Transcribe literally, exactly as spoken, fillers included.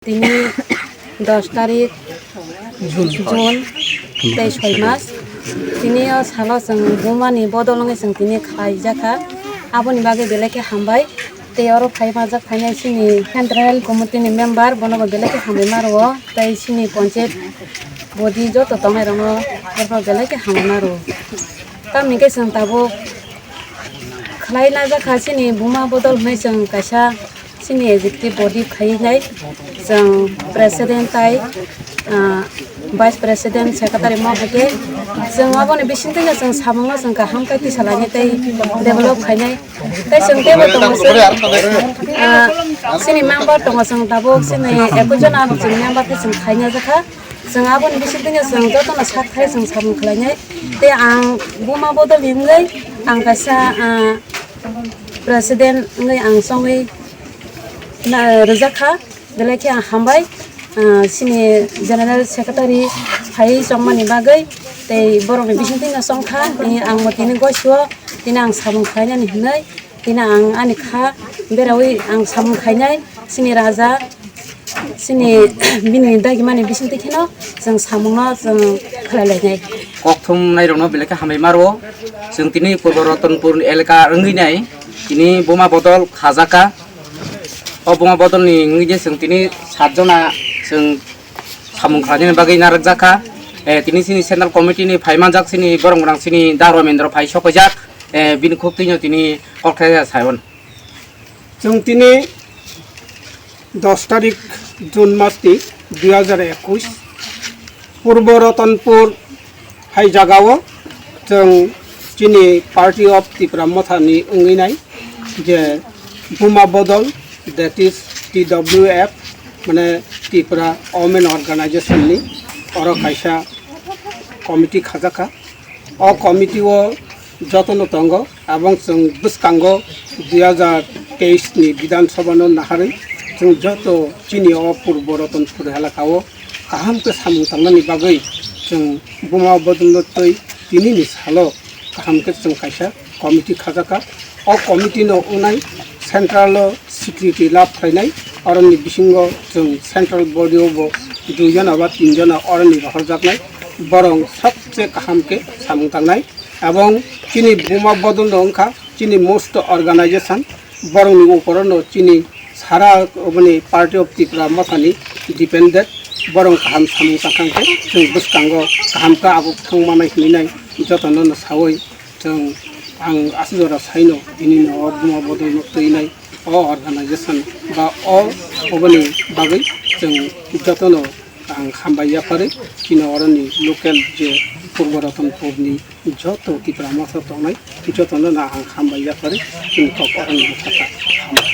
Tini dos tarik June, tei soi mas. Tini o salo chwng bumani bodol wngwi chwng tini khlaijakha. Aboni bagwi belai khe hambai. Tei oro phai majak phainai chini central committee ni member, bono bo belai khe hambai ma rwo. Tei chini panchayat body joto tongnai rokno borok belai khe hambai ma rwo. Tamni khe chwng tabuk khlai najak kha chini buma bodol hwnwi chwng kaisa chini executive body khainai chwng president tai, ah, vice president, secretary mo hai khe chwng aboni bisingtwi no chwng samungno chwng kaham khe tisa lainai tei develop khainai. Tei chwng teibo tongo chwng, ah, chini member tongo chwng tabuk chini ekus jona chwng member khe chwng khaina jakha. Chwng aboni bisingtwi no chwng jotono sak khai chwng samung khlainai. Tei ang buma bodol ni wngwi ang kaisa, ah, president wngwi ang chongwi na, rwjak kha. Belai khe ang hambai, ah, chini general secretary phaiwi chongmani bagwi. Tei borokni bisingtwi no chongkha, tini ang bo tini gosio tini ang samung khlainani hinwi. Tini ang ani kha berawi ang samung khainai, chini raja, chini bini dagimani bisingtwi kheno chwng samungno chwng khlai lainai. Kokthum nairokno belai khe hambai ma rwo. Chwng tini Purbo Ratanpur elaka wngwi nai tini buma bodol khajaka. O buma bodolni wngwi je chwng tini sat jona chwng samung khlainani bagwi narwkjakha. Eh, tini chini central committee ni phai manjak chini borok rang chini Da Ramendra phai sokoijak. Eh, bini khuk twino tini kok thai sai hwn. Chwng tini dos tarik June mas ni dui hajar ekus, Purbo Ratanpur hai jagao chwng chini Party of Tipra Motha ni wngwi nai je buma bodol, that is T W F, mane Tripura Women Organization ni oro kaisa committee khajakha. O committee o jotono tongo, abong chwng bwskango dui hajar teis ni Bidhan Sabha no naharwi chwng joto chini o Purbo Ratanpur elaka o kaham khe samung tangnani bagwi chwng buma bodolno twi tinini salo kaham khe chwng kaisa committee khajakha. O committee no wngnai central o secretary lab khlainai, oroni bisingo chwng central body o bo dui jona ba tin jona oroni rohorjaknai, borong sabse kaham khe samung tangnai. Ebong chini buma bodol no wngkha chini most organization, borokni uporo no chini sara oboni Party of Tipra Motha ni dependent, borong kaham samung tangkha khe chwng bwskango kaham khe abo thang manai hinwi nai jotono no sawi chwng ang aswk jora saino tini no o buma bodol no twi nai o organization ba o oboni bagwi chwng jotono ang hambai yapharwi chini oroni local je Purbo Ratanpur ni joto Tipra Motha tongnai jotono no ang hambai yapharwi chini kok oroni bwkha ta hambai.